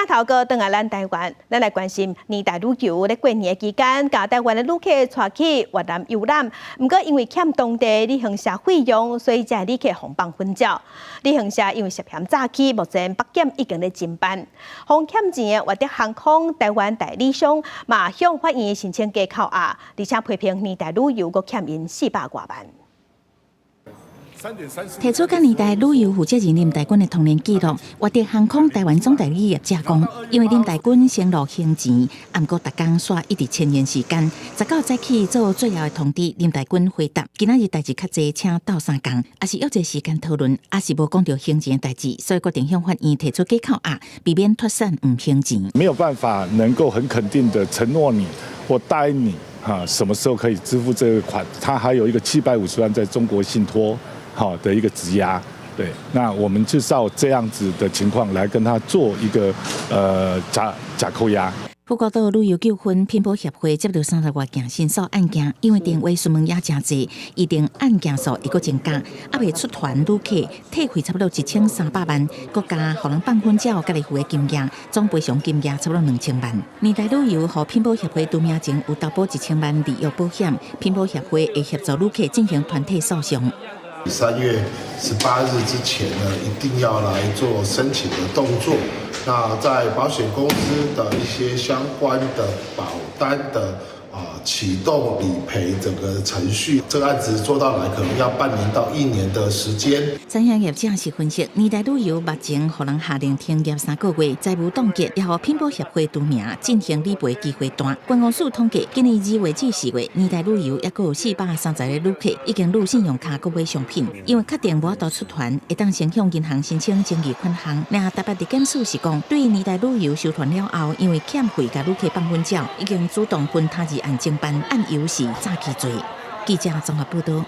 鏡頭閣轉來咱台灣，咱來關心年代旅遊咧過年期間，共台灣的旅客帶去越南遊覽。毋過因為欠當地旅行社費用，所以這旅客予放粉鳥。旅行社因為涉嫌詐欺，目前北檢已經咧偵辦。予欠錢的越德航空台灣代理商嘛向法院申請假扣押，而且批評年代旅遊閣欠𪜶400外萬。提出佮年代旅遊負責人林大軍的通聯記錄，越德航空台灣總代理業者講，因為林大軍承諾還錢，毋過逐工煞一直遷延時間，19早起做最後的通知，林大軍回答：今仔日代誌較濟，請鬥相共，抑是約一個時間討論，抑是無講著還錢的代誌，所以決定向法院提出假扣押，避免脫散毋還錢。沒有辦法能夠很肯定的承諾你或答應你，哈，什麼時候可以支付這個款？他還有一個750萬在中國信託。好的一個質押，對，那我們就照這樣子的情況來跟他做一個假扣押。富國島旅遊糾紛品保協會接到30外件申訴案件，因為電話詢問也誠濟，預定案件數會閣增加，猶未出團旅客退費差不多1300萬，閣加予人放粉鳥，家己付的金額，總賠償金額差不多2000萬。年代旅遊予品保協會除名前有投保1000萬履約保險，品保協會會協助旅客進行團體訴訟。 3月18日之前呢，一定要來做申請的動作。那在保險公司的一些相關的保單的啟動理賠整個程序，這個案子做到來可能要半年到一年的時間。餐飲業者是分析，年代旅遊目前予人下令停業3個月，財務凍結，也予品保協會除名進行理賠機會大。觀光署統計，今年2月至4月，年代旅遊抑閣有430個旅客已經預信用卡購買商品，因為確定無法度出團，會當先向銀行申請爭議款項。那台北地檢署是講，對年代旅遊收團了後，因為欠費共旅客放粉鳥，已經主動分他日案偵辦，案由是詐欺罪。記者綜合報道。